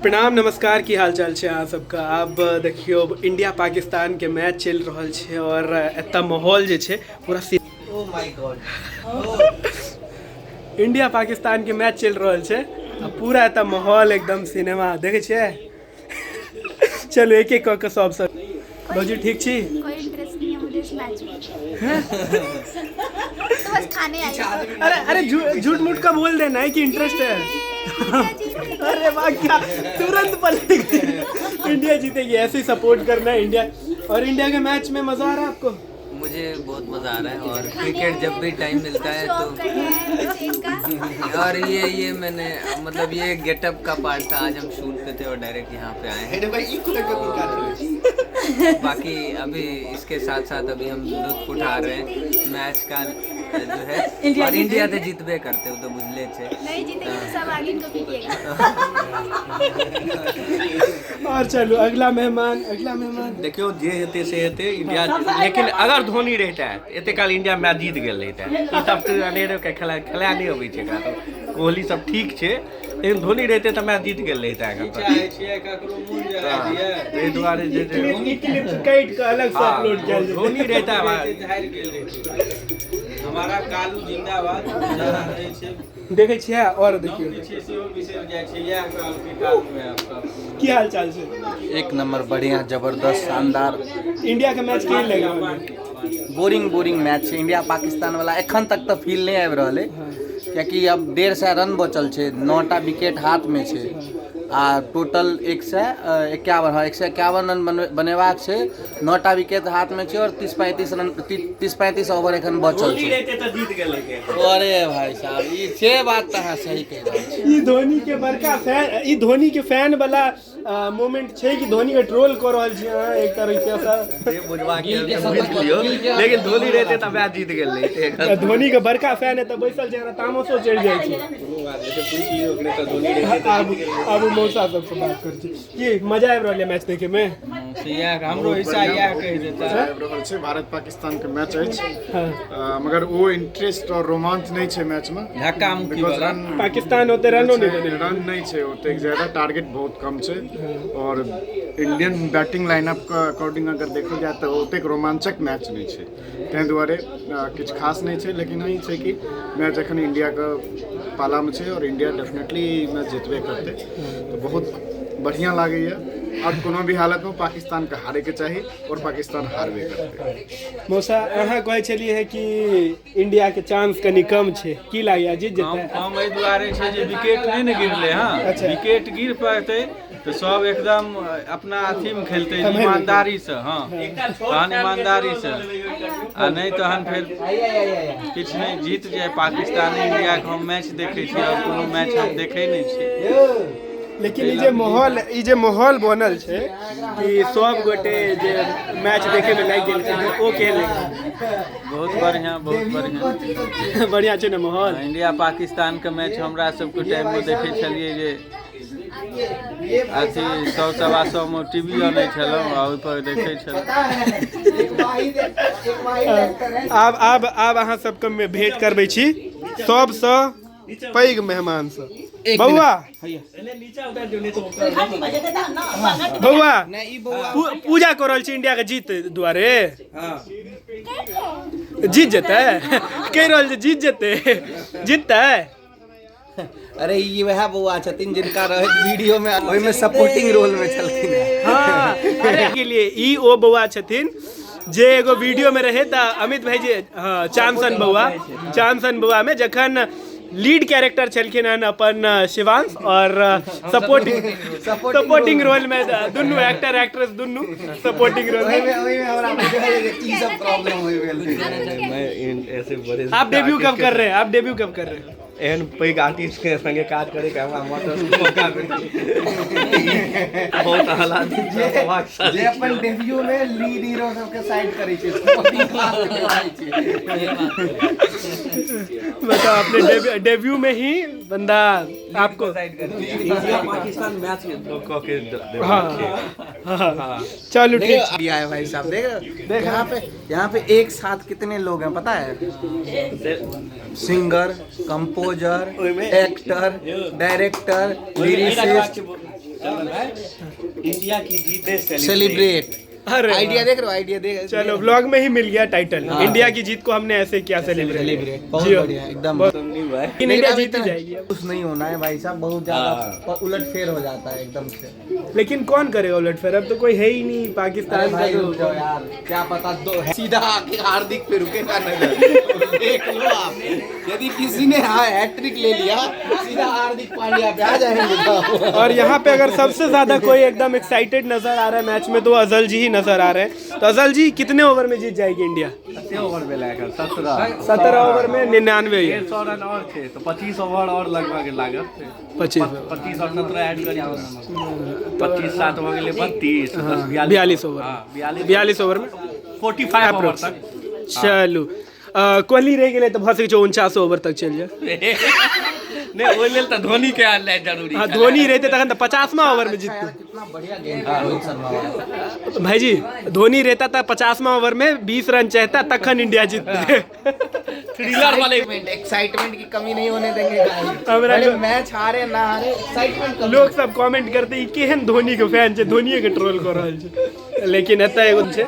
प्रणाम नमस्कार, की हाल चाल छै अहाँ सबके। आब देखियौ इंडिया पाकिस्तान के मैच चलि रहल छै और एतऽ माहौल जे छै पूरा ओ my God, India Pakistan के मैच चलि रहल छै आ पूरा एतऽ माहौल एकदम सिनेमा देखै छियै। चलू एक एक कऽ के सब सब। भौजी ठीक छी? कोई इंटरेस्ट नहीं है मुझे इस मैच में, तो बस खाने आई हूँ। अरे अरे, झूठ मूठ का बोल देना है कि इंटरेस्ट है। अरे वाह, क्या तुरंत पलट गई। इंडिया जीतेगी, ऐसे ही सपोर्ट करना है इंडिया। और इंडिया के मैच में मजा आ रहा है आपको? मुझे बहुत मजा आ रहा है और क्रिकेट जब भी टाइम मिलता है शौक तो करना है बस एक का। और ये मैंने मतलब ये गेटअप का पार्ट था, आज हम शूट पे थे और डायरेक्ट यहाँ पे आए हैं। तो बाकी अभी इसके साथ साथ अभी हम लुत्फ उठा रहे हैं मैच का जो है। और इंडिया तो जीतबे करते हो तो बुझले छे। नहीं जीतेगी तो सब आगे इनको पीटिएगा। और चलू अगला मेहमान, अगला मेहमान। देखियौ जे हेतै से हेतै इंडिया, लेकिन अगर धोनी रहितै एते काल इंडिया मैच जीत गेल रहितै। ई सब तऽ अनेरो के खेला खेला नहि अबै छै एकरा तऽ। कोहली सब ठीक छै, लेकिन धोनी रहितै तऽ मैच जीत गेल रहितै एखन तक। चाहै छियै ककरो मोन जरा दिए। ताहि दुआरे जे छै ई क्लिप काटि कऽ अलग से अपलोड कयल जेतै। धोनी रहितै हारि गेल रहितै। हमारा कालू जिंदाबाद जहाँ रहै छै। देखै छियै और देखियौ जे छै सेहो बिसरि जाइ छै, इएह कहलकै कालू आपका। की हाल चाल छै? एक नंबर, बढ़िया, जबरदस्त, शानदार। इंडिया के मैच केहन लागि रहल है? बोरिंग बोरिंग मैच छै इंडिया पाकिस्तान वाला। एखन तक तऽ फील नहि आबि रहल है, कियाकि अब 150 रन बचल छै, 9टा विकेट हाथमे छै आ टोटल 151, हँ 151 रन बनेबाक छै। 9टा विकेट हाथमे छै और 30-35 रन, 30-35 ओवर एखन बचल धोनी छै। रहितै तऽ जीत गेल रहितै। अरे भाई साहब, ई से बात तऽ अहाँ सही कहि रहल छी। ई धोनी के बड़का फैन, ई धोनी के फैन वाला मोमेंट छै कि धोनी के ट्रोल कऽ रहल छी अहाँ एक तरीके से? जे बुझबाक यऽ से बुझि लियौ, लेकिन धोनी रहितै तऽ मैच जीत गेल रहितै एखन। धोनी के बड़का फैन है तऽ बैसल छै, हमरा तामसो चढ़ि जाइ छै। कोनो बात नहि छै, पूछि लियौ ओकरे तऽ धोनी रहितै तऽ आब जीत गेल रहितै। आब मौसा सबसँ बात करै छी। की मजा आबि रहल यऽ मैच देखे में? से इएह हमरो हिस्सा इएह कहि देता। मजा आबि रहल छै। भारत पाकिस्तान के मैच अछि, हाँ। मगर ओ इंटरेस्ट और रोमांच नहि छै मैच में। धक्का मुक्की because वाला। रन पाकिस्तान ओते रनो नहि बनेलकै। रन नहि छै ओतेक ज्यादा, टारगेट बहुत कम छै और इंडियन बैटिंग लाइनअप के अकॉर्डिंग अगर देखल जाय तऽ ओतेक रोमांचक मैच नहि छै, ताहि दुआरे किछु खास नहि छै। लेकिन ई छै कि मैच एखन इंडिया के पालामे छै और इंडिया डेफिनेटली मैच जीतबे करतै, तऽ बहुत बढ़िआँ लागैए। और कोनो भी हालत में पाकिस्तान के हारे के चाही और पाकिस्तान हारबे करतै। मौसा, अहाँ कहै छलियै है कि इंडिया के चांस कनि कम छै, की लागैए जीत कम जेतै? कम एहि दुआरे छै जे विकेट नहि ने गिरलै। हँ। अच्छा। विकेट गिर पड़तै तऽ सब एकदम अपना अथीमे खेलतै सम्हरि ईमानदारीसँ। हँ, तहन ईमानदारीसँ आ नहि तहन फेर किछु नहि। जीत जाय पाकिस्तान। इंडियाके हम मैच देखै छी और कोनो मैच हम देखै नहि छी। लेकिन ई जे माहौल बनल छै कि सब गोटे जे मैच देखे में लागि गेलखिन हँ, ओ केहन लागि बहुत बढ़िआँ, बहुत बढ़िआँ। बढ़िआँ छै ने माहौल? इंडिया पाकिस्तानके मैच हमरा सबके टाइममे देखै छलियै जे अथी 100-125 मे टीवी अनै छलहुँ आ ओहिपर देखै छलहुँ। आब आब आब अहाँ सबके भेंट करबै छी सबसँ पैघ मेहमानसँ। बौआ, बौआ, पूजा कऽ रहल छी इंडिया के जीत दुआरे? जीत जेतै? कहि रहल छै जीत जेतै, जीततै? अरे ई वएह बौआ छथिन जिनका रहैत वीडियो में ओहिमे सपोर्टिंग रोल में छलखिन। हाँ, अरे के लिए ई ओ बौआ छथिन जे एगो वीडियो में रहे तऽ अमित भाई जी, हाँ, चांसन बौआ, चांसन बौआ में जखन लीड कैरेक्टर छलखिन हन अपन शिवांश और सपोर्टिंग रोल में दुनू एक्टर एक्ट्रेस दुनू सपोर्टिंग रोल में। ओहिमे ओहिमे हमरा बुझाइए जे की सब प्रॉब्लम होइ गेल। मैं ऐसे बड़े आप डेब्यू कब कर रहे हैं? आप डेब्यू कब कर रहे हैं? एहन पैघ आर्टिस्ट के संगे काज करे के हमरा मौका भेटल, बहुत आह्लादित छी, सौभाग्यशाली। जे अपन डेब्यू में लीड हीरो सबके साइड करै छै, सपोर्टिंग कास्ट के जाइ छै। बताओ, अपने डेब्यू में ही बंदा आपको इंडिया पाकिस्तान मैच कऽ के देबाक हाँ छै। हाँ, चलू ठीक छै। दिया है भाई साहब, देख रहे हो? यहाँ पे एक साथ कितने लोग हैं पता है? Singer, composer, actor, director, lyricist. India की जीत है सेलिब्रेट। अरे आइडिया देख रहे हो, आइडिया देख। चलो ब्लॉग में ही मिल गया टाइटल, इंडिया की जीत को हमने ऐसे किया सेलिब्रेट। बहुत बढ़िया एकदम। लेकिन इंडिया जीत ही जाएगी अब। कुछ नहीं होना है भाई साहब, बहुत ज्यादा उलट फेर हो जाता है एकदम से। लेकिन कौन करेगा उलटफेर, अब तो कोई है ही नहीं अरे पाकिस्तान का भाई तो। रुक जाओ यार, क्या पता दो सीधा आके हार्दिक पे रुकेगा नजर। देख लो आप, यदि किसी ने हाँ हैट्रिक ले लिया, सीधा हार्दिक पांड्या पे आ जाएंगे तो। और यहाँ पे अगर सबसे ज्यादा कोई एकदम एक्साइटेड नजर आ रहा है मैच में तो अजल जी ही नजर आ रहे हैं। तो अजल जी कितने ओवर में जीत जाएगी इंडिया? कते ओवर भेलै एखन? 17। 17 ओवर में 99 ही। 150 रन और छै तऽ 25 ओवर और लगभग लागत। 25। 25 और 17 ऐड करियौ, 25 7 भऽ गेलै 32, 10 42। 42 ओवर। हाँ, 42। 42 ओवर में 45 ओवर अप्रोक्स। तक। चलू, कोहली रहि गेलै तऽ भऽ सकै छै 49 ओवर तक चलि जाए। नहि, ओहि लेल तऽ धोनी के आननाइ जरूरी हाँ छलै। धोनी रहते तखन तऽ 50वां ओवर में जीतते। कितना बढ़िया गेंद था रोहित शर्मा वाला। भाईजी धोनी रहता था 50वां ओवर में 20 रन चाहता तखन इंडिया जीतते। थ्रिलर वाले एक्साइटमेंट की कमी नहीं होने देंगे गाइस। हमरा भले मैच हारे ना हारे, एक्साइटमेंट कमी। लोग सब कमेंट करते ई केहन धोनी के फैन छै, धोनिये के ट्रोल कऽ रहल छै। लेकिन एतऽ एगो छै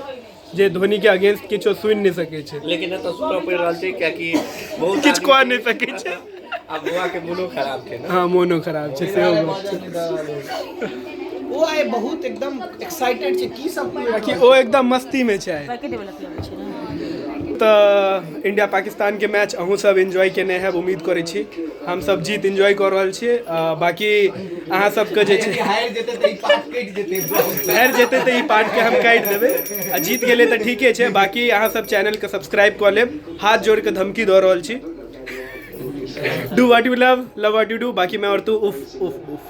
जे धोनी के अगेंस्ट किछो सुनि नहि सकै छै। लेकिन एतऽ सुनऽ पड़ि रहल छै कियाकि बहुत किछु कऽ नहि सकै छै। आ बौआ के मोनो खराब छै ने। हाँ मोनो खराब छै सेहो गप छै। ओ आइ बहुत एकदम एक्साइटेड छै की सब। बाकी ओ एकदम मस्ती में छै। तऽ इंडिया पाकिस्तान के मैच अहूँ सब एन्जॉय केने हैब उम्मीद करै छी। हमसब जीत एन्जॉय कऽ रहल छियै। बाकी अहाँ सबके जे छै हारि जेतै तऽ ई पार्ट कटि जेतै। हारि जेतै तऽ ई पार्टके हम काटि देबै आ जीत गेलै तऽ ठीके छै। बाकी अहाँ सब चैनलके सब्सक्राइब कऽ लेब, हाथ जोड़ि कऽ धमकी दऽ रहल छी। Do what you love, love what you do. बाकी मैं और तू उफ उफ उफ।